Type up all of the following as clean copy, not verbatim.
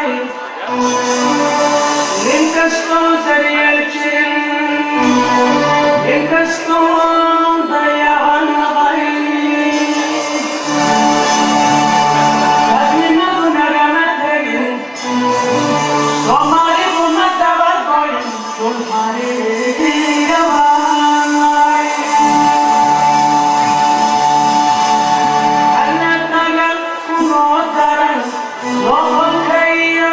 Dayacanay, nin kastoo daryeel jirin, nin kastoo dayacanay, dadnimadu nagama tegin, Soomaalidu ma dabagoyn, dul xariirabaanay. Anna daga kunoo daran, noqonka iyo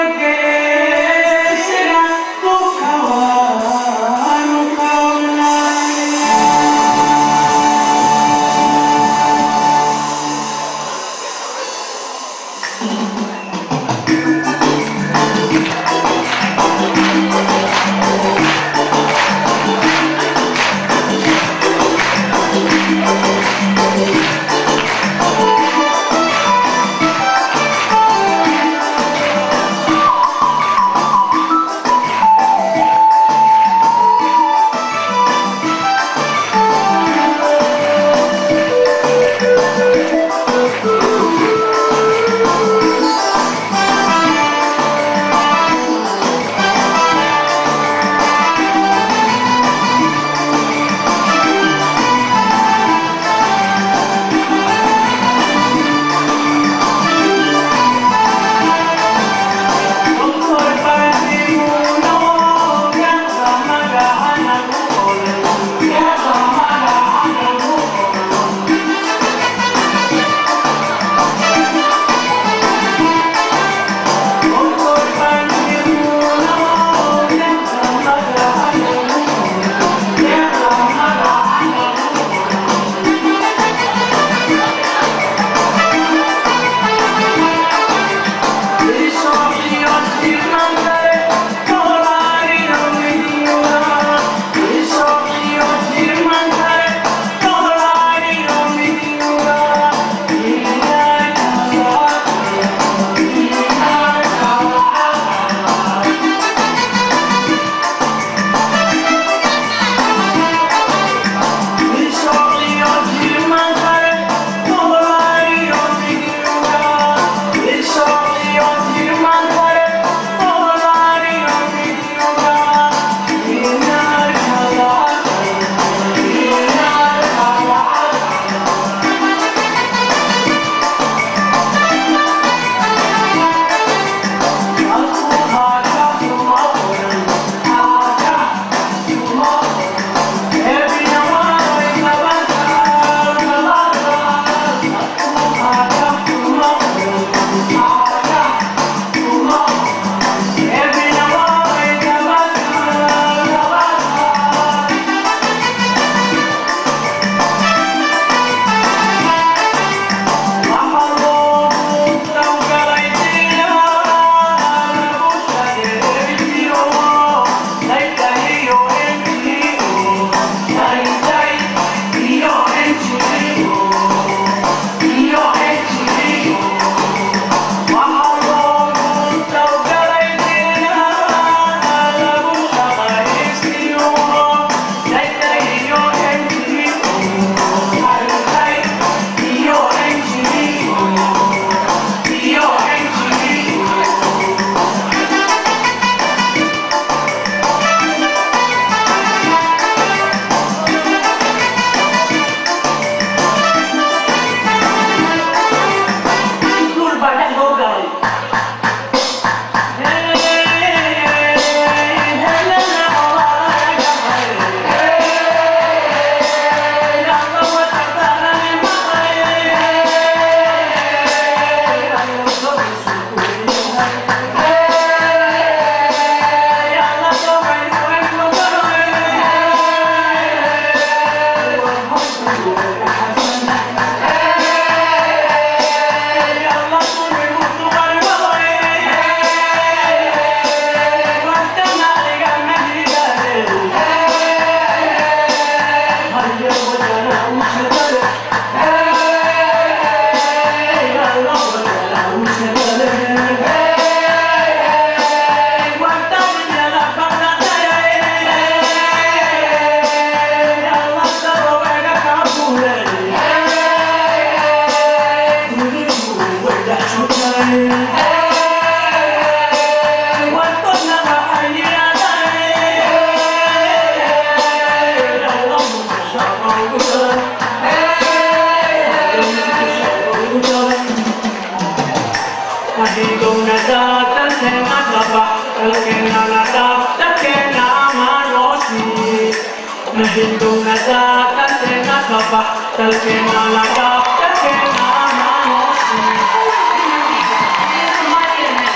Somalian man.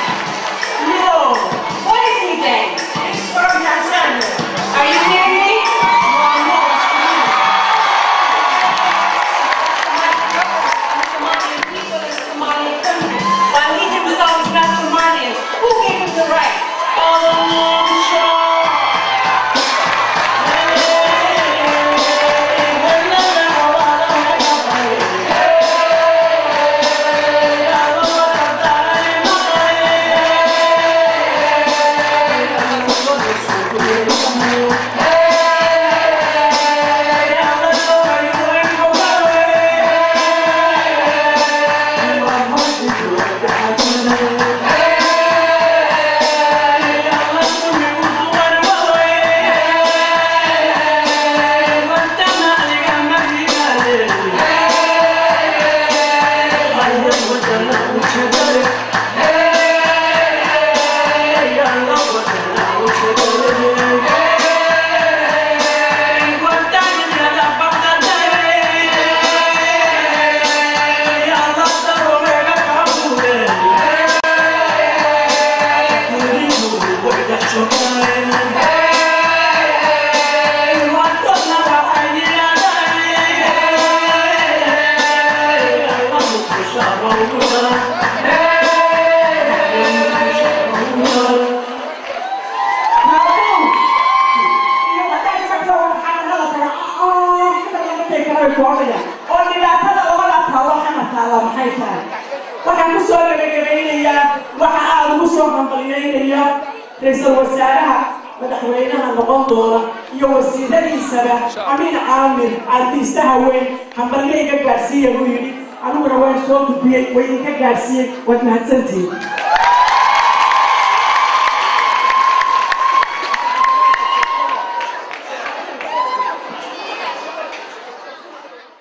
No. What is he then? He's from Tanzania. Are you hearing me? No, Somalian people and Somalian country. While he himself is not Somalian, who gave him the right? Oo dhibaatada labada taalo xamartaala maxay tahay? Waxaan ku soo gabagabaynayaa, waxa aada ugu soo hambalyaynaya ra-iisul wasaaraha madaxweynaha noqon doona iyo wasiiradiisaba, Amiin Caamir, artiistaha weyn. Hambalyo iga gaadhsiiya buu yidhi, aniguna waan soo gudbiyey, way idinka gaadhsiiyey. Waad mahadsantihiin.